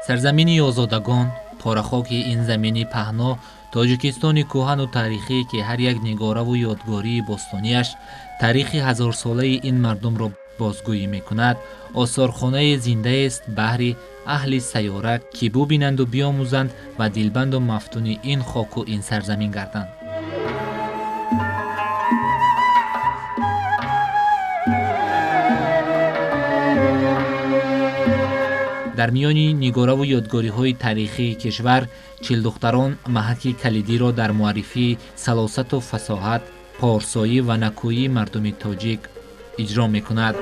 Сарзамини озодагон, порахоки ин замини паҳно, Тоҷикистони кӯҳану таърихӣ, ки ҳар як нигораву ёдгории бостониаш таърихи ҳазорсолаи ин мардумро бозгӯӣ мекунад, осорхонаи зиндаест баҳри аҳли сайёра, ки бубинанду биомӯзанд ва дилбанду мафтуни ин хоку ин сарзамин гарданд. Дар миёни нигораву ёдгориҳои таърихии кишвар Чилдухтарон маҳаки калидиро дар муаррифии салосату фасоҳат, порсоӣ ва накӯии мардуми тоҷик иҷро мекунад.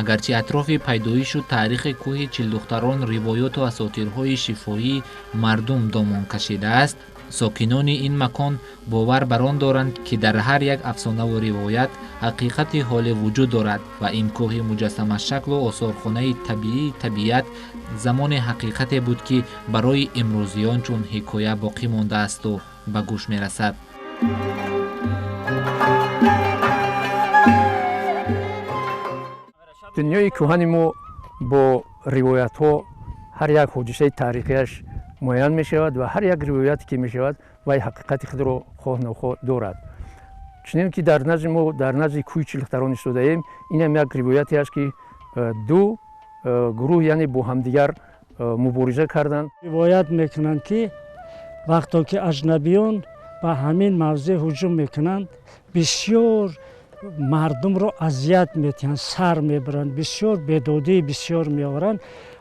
Агарчи атрофи пайдоишу таърихи кӯҳи Чилдухтарон ривоёту асотирҳои шифоии мардум домон кашидааст, сокинони ин макон бовар бар он доранд, ки дар ҳар як афсонаву ривоят ҳақиқати ҳоле вуҷуд дорад ва ин кӯҳи муҷассамашаклу осорхонаи табиии табиат замоне ҳақиқате буд, ки барои имрӯзиён чун ҳикоя боқӣ мондаасту ба гӯш мерасад. Дунёи кӯҳани мо бо ривоятҳо ҳар як ҳодисаи таърихиаш муайян мешавад ва ҳар як ривояте ки мешавад, вай ҳақиқати худро хоҳ нохоҳ дорад. Чунин ки дар назди мо, дар назди кӯҳи Чилдухтарон истодаем, инам як ривояте аст, ки ду гурӯҳ, яъне бо ҳамдигар мубориза карданд. Ривоят мекунанд, ки вақто ки аҷнабиён ба ҳамин мавзеъ ҳуҷум мекунанд, бисёр мардумро азият метиҳанд, сар мебаранд, бисёр бедодии бисёр меоранд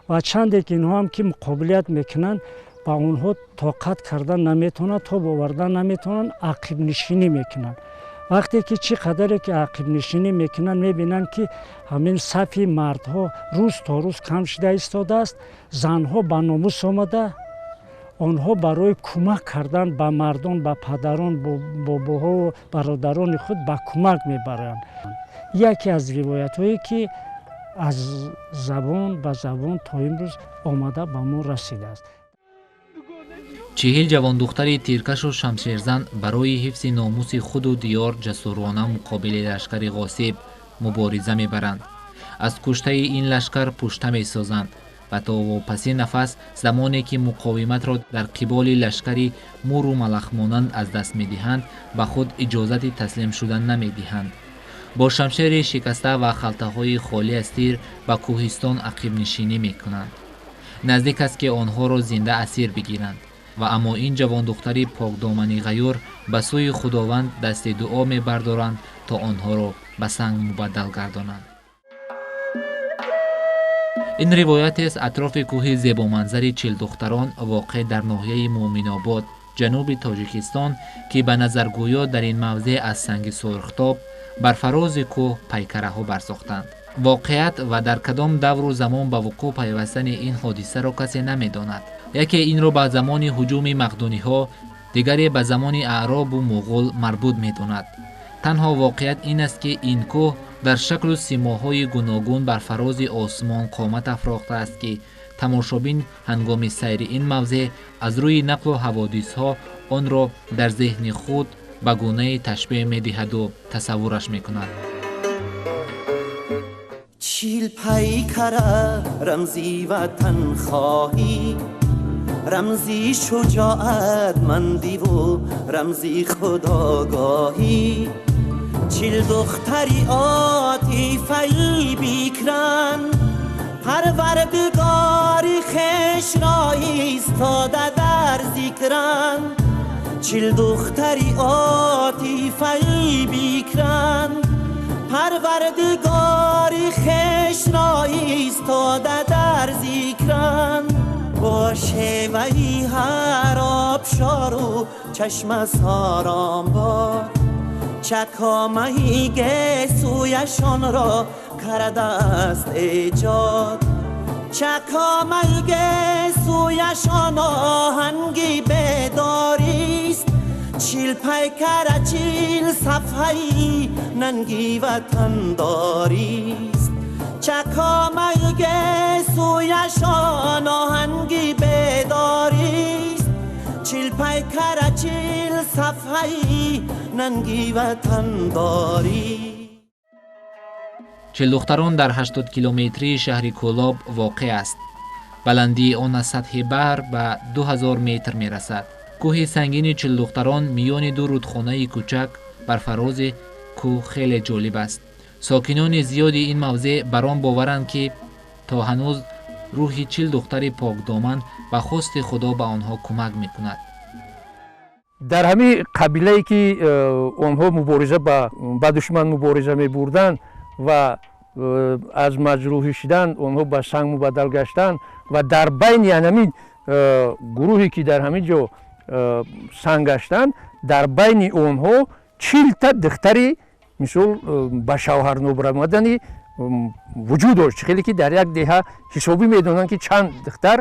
ва чанде ки инҳоам ки муқобилият мекунанд, ба онҳо тоқат кардан наметавонанд, тоб овардан наметавонанд, ақибнишинӣ мекунанд. Вақте ки чӣ қадаре ки ақибнишинӣ мекунанд, мебинанд, ки ҳамин сафи мардҳо рӯз то рӯз кам шуда истодааст, занҳо ба номус омада, онҳо барои кӯмак кардан ба мардон, ба падарон, бобоҳову бародарони худ ба кӯмак мебаранд. Яке аз ривоятҳое ки аз забон ба забон то имрӯз омада ба мо расидааст. 40 ҷавондухтари тиркашу шамшерзан барои ҳифзи номуси худу диёр ҷасурона муқобили лашкари ғосиб мубориза мебаранд. Аз куштаи ин лашкар пушта месозанд ва то вопасин нафас, замоне ки муқовиматро дар қиболи лашкари муру малахмонанд аз даст медиҳанд, ба худ иҷозати таслим шудан намедиҳанд. Бо шамшери шикаста ва халтаҳои холӣ аз тир ба кӯҳистон ақибнишинӣ мекунанд. Наздик аст, ки онҳоро зинда асир бигиранд ва аммо ин ҷавондухтари покдомани ғаюр ба сӯи Худованд дасти дуо мебардоранд, то онҳоро ба санг мубаддал гардонанд. Ин ривоятест атрофи кӯҳи зебоманзари Чилдухтарон, воқеъ дар ноҳияи Муъминобод, ҷануби Тоҷикистон, ки ба назаргӯё дар ин мавзеъ аз санги сурхтоб бар фарози кӯҳ пайкараҳо барсохтанд. Воқеат ва дар кадом давру замон ба вуқӯъ пайвастани ин ҳодисаро касе намедонад. Яке инро ба замони ҳуҷуми мақдуниҳо, дигаре ба замони аъробу муғул марбут медонад. Танҳо воқеат ин аст, ки ин кӯҳ дар шаклу симоҳои гуногун бар фарози осмон қомат афрохтааст, ки тамошобин ҳангоми сайри ин мавзеъ аз рӯи нақлу ҳаводисҳо онро дар зеҳни худ ба гунаи ташбеҳ медиҳаду тасаввураш мекунад. Чил пайкара рамзи ватанхоҳӣ, рамзи шуҷоатмандиву рамзи худогоҳӣ. Чил духтари отифаи бикран, парвардигори хешро истода дар зикран. Чил духтари отифаи бикран, парвардигори хешро истода дар зикран. Бо шеваи ҳар обшору чашма сором бод, чакомаи гесӯяшонро кардааст эҷод. Чакомаи гесӯяшон оҳанги бедорист, чил пайкара чил сафҳаи нанги ватандорист. Чакомаи гесӯяшон оҳанги бедорист, чил Пайкара 40 сафҳаи нанги ватандорӣ. Чилдухтарон дар 80 километрии шаҳри Кӯлоб воқеъ аст. Баландии он аз сатҳи баҳр ба 2000 метр мерасад. Кӯҳи сангини Чилдухтарон миёни ду рудхонаи кӯчак бар фарози кӯҳ хеле ҷолиб аст. Сокинони зиёди ин мавзеъ бар он боваранд, ки то ҳанӯз рӯҳи 40 духтари покдоман ба хости Худо ба онҳо кӯмак мекунад. Дар ҳамин қабилае ки онҳо мубориза ба душман мубориза мебурданд ва аз маҷрӯҳӣ шудан онҳо ба санг мубаддал гаштанд ва дар байни ҳамин гурӯҳе ки дар ҳамин ҷо санг гаштанд, дар байни онҳо 40та духтари мисол ба шавҳар нобаромадани вуҷуд дошт. Хеле ки дар як деҳа ҳисобӣ медонанд, ки чанд духтар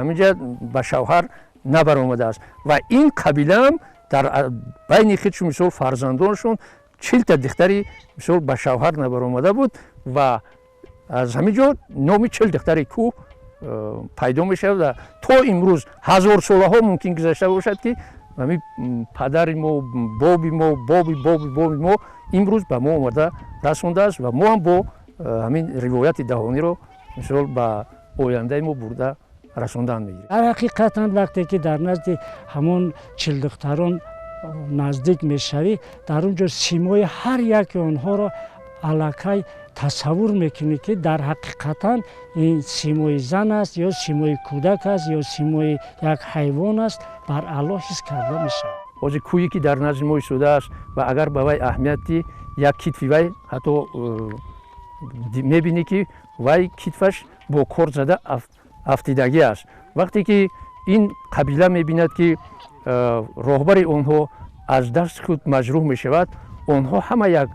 ҳаминҷа ба шавҳар набаромадааст ва ин қабилаам дар байни худшон мисол фарзандоншон 40та духтари мисол ба шавҳар набаромада буд ва аз ҳамин ҷо номи 40 духтари кӯҳ пайдо мешавад ва то имрӯз ҳазорсолаҳо мумкин гузашта бошад, ки ҳамин падари мо, боби мо, боби боби боби мо имрӯз ба мо омада расондааст ва мо ҳам бо ҳамин ривояти даҳониро мисол ба ояндаи мо бурда расондан мегирем. Дар ҳақиқатан вақте ки дар назди ҳамон чилдухтарон наздик мешавӣ, дар он ҷо симои ҳар яке онҳоро аллакай тасаввур мекунӣ, ки дар ҳақиқатан ин симои зан аст ё симои кӯдак аст ё симои як ҳайвон аст, бар аъло ҳис карда мешавад. Ҳозир кӯҳе ки дар назди мо истодааст ва агар ба вай аҳамияти як китфи вай ҳатто мебинӣ, ки вай китфаш бо кор зада афтидагӣ аст. Вақте ки ин қабила мебинад, ки роҳбари онҳо аз дасти худ маҷрӯҳ мешавад, онҳо ҳама як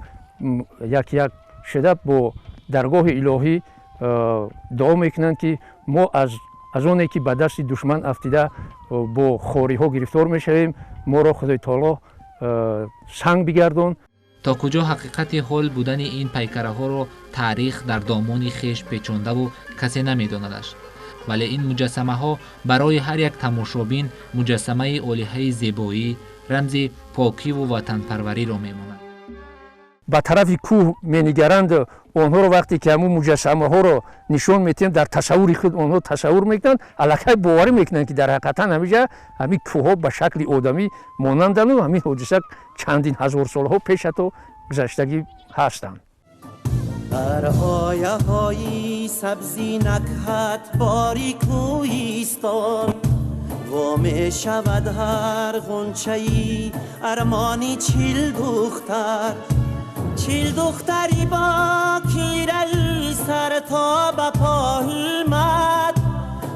як шуда бо даргоҳи илоҳӣ дуо мекунанд, ки мо аз оне ки ба дасти душман афтида бо хориҳо гирифтор мешавем, моро Худои таоло санг бигардон. То куҷо ҳақиқати ҳол будани ин пайкараҳоро таърих дар домони хеш печондаву касе намедонадаш, вале ин муҷассамаҳо барои ҳар як тамошобин муҷассамаи олиҳаи зебоӣ, рамзи покиву ватанпарвариро мемонад. Ба тарафи кӯҳ менигаранд онҳоро, вақте ки ҳамун муҷассамаҳоро нишон метиҳем, дар тасаввури худ онҳо тасаввур мекунанд, аллакай боварӣ мекунанд, ки дар ҳақиқатан ҳамиҷа ҳамин кӯҳҳо ба шакли одамӣ монандану ҳамин ҳодиса чандин ҳазор солҳо пеш ҳатто гузаштагӣ ҳастанд. Дар ояҳои сабзи накҳат бори кӯҳистон во мешавад ҳар ғунчаи армони 40 духтар. 40 духтари бокираи сар то ба по ҳиммат,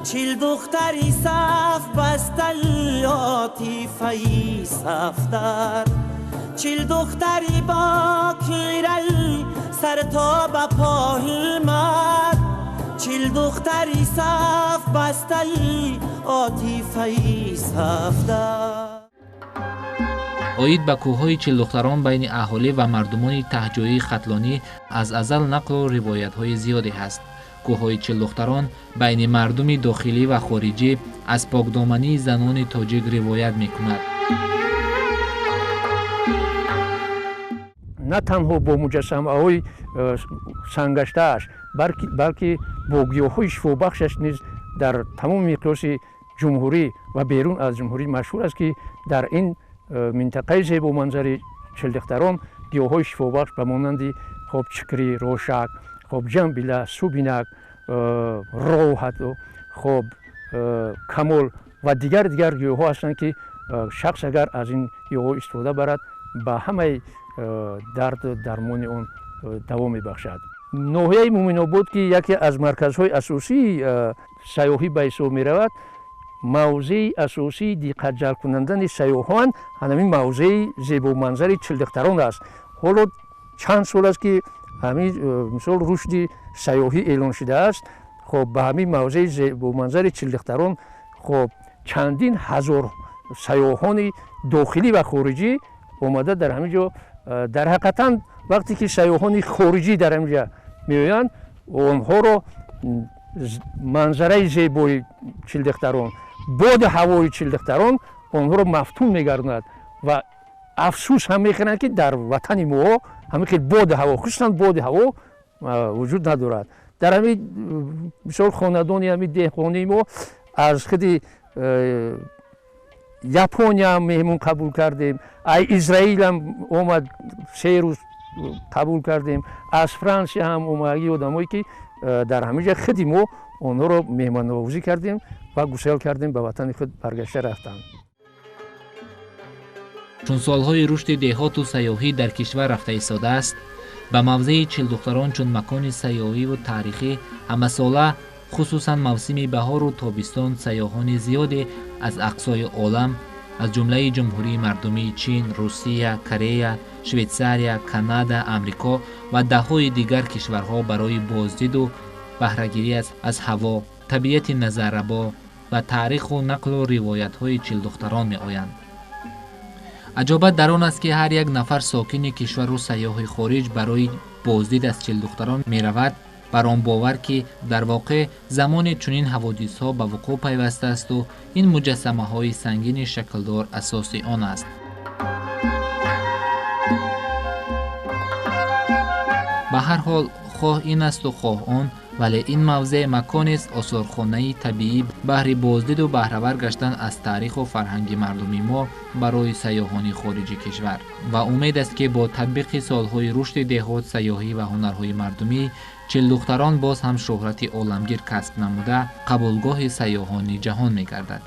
40 духтари саф бастаи отифаи сафдар, 40 духтари бокираи сар то ба по ҳиммат, 40 духтари саф бастаи отифаи сафдар. Оид ба кӯҳҳои Чилдухтарон байни аҳолӣ ва мардумони таҳҷоии хатлонӣ аз азал нақлу ривоятҳои зиёде ҳаст. Кӯҳҳои Чилдухтарон байни мардуми дохилӣ ва хориҷӣ аз покдомании занони тоҷик ривоят мекунад. На танҳо бо муҷассамаҳои сангаштааш, балки бо гиёҳҳои шифобахшаш низ дар тамоми миқёси ҷумҳурӣ ва берун аз ҷумҳурӣ машҳур аст, ки дар ин минтақаи зебоманзари Чилдухтарон гиёҳҳои шифобахш ба монанди хоб чикрӣ, рошак, хоб ҷамбила, субинак, ров, ҳатто хоб камол ва дигар дигар гиёҳҳо ҳастанд, ки шахс агар аз ин гиёҳҳо истифода барад, ба ҳамаи дарду дармони он даво мебахшад. Ноҳияи Муъминобод, ки яке аз марказҳои асосии сайёҳӣ ба ҳисоб меравад, мавзеи асосии диққатҷалбкунандани сайёҳон ҳамин мавзеи зебоманзари Чилдухтарон аст. Ҳоло чанд сол аст, ки ҳамин мисол рушди сайёҳӣ эълон шудааст. Хоб ба ҳамин мавзеи зебоманзари Чилдухтарон хоб чандин ҳазор сайёҳони дохилӣ ва хориҷӣ омада дар ҳамин ҷо. Дар ҳақиқатан вақте ки сайёҳони хориҷӣ дар ҳамин ҷо меоянд, онҳоро манзараи зебои Чилдухтарон, боди ҳавои Чилдухтарон Онҳоро мафтун мегардонад ва афсӯс ҳам мекунанд, ки дар ватани мо ҳамин хел боди ҳаво, хусусан боди ҳаво вуҷуд надорад. Дар ҳамин мисол хонадони ҳамин деҳқонии мо аз худи Япония меҳмон қабул кардем, ай Израилам омад, 3 рӯз қабул кардем, аз Франсия ҳам омаги одамое, ки дар ҳамин ҷа худи мо онҳоро меҳмоннавозӣ кардем ва гусел кардем, ба ватани худ баргашта рафтанд. Чун солҳои рушди деҳоту сайёҳӣ дар кишвар рафта истодааст, ба мавзеи Чилдухтарон чун макони сайёҳиву таърихӣ ҳамасола, хусусан мавсими баҳору тобистон, сайёҳони зиёде аз ақсои олам, аз ҷумлаи Ҷумҳурии Мардумии Чин, Русия, Корея, Швейтсария, Канада, Амрико ва даҳҳои дигар кишварҳо барои боздиду баҳрагирӣ аз ҳаво, табиати назаррабо ва таъриху нақлу ривоятҳои Чилдухтарон меоянд. Аҷобат дар он аст, ки ҳар як нафар сокини кишвару сайёҳи хориҷ барои боздид аз Чилдухтарон меравад бар он бовар, ки дар воқеъ замоне чунин ҳаводисҳо ба вуқӯъ пайвастаасту ин муҷассамаҳои сангини шаклдор асоси он аст. Ба ҳар ҳол, хоҳ ин асту хоҳ он, вале ин мавзеъ маконест осорхонаи табиӣ баҳри боздиду баҳравар гаштан аз таъриху фарҳанги мардуми мо барои сайёҳони хориҷи кишвар. Ва умед аст, ки бо татбиқи солҳои рушди деҳот, сайёҳӣ ва ҳунарҳои мардумӣ Чилдухтарон боз ҳам шӯҳрати оламгир касб намуда, қабулгоҳи сайёҳони ҷаҳон мегардад.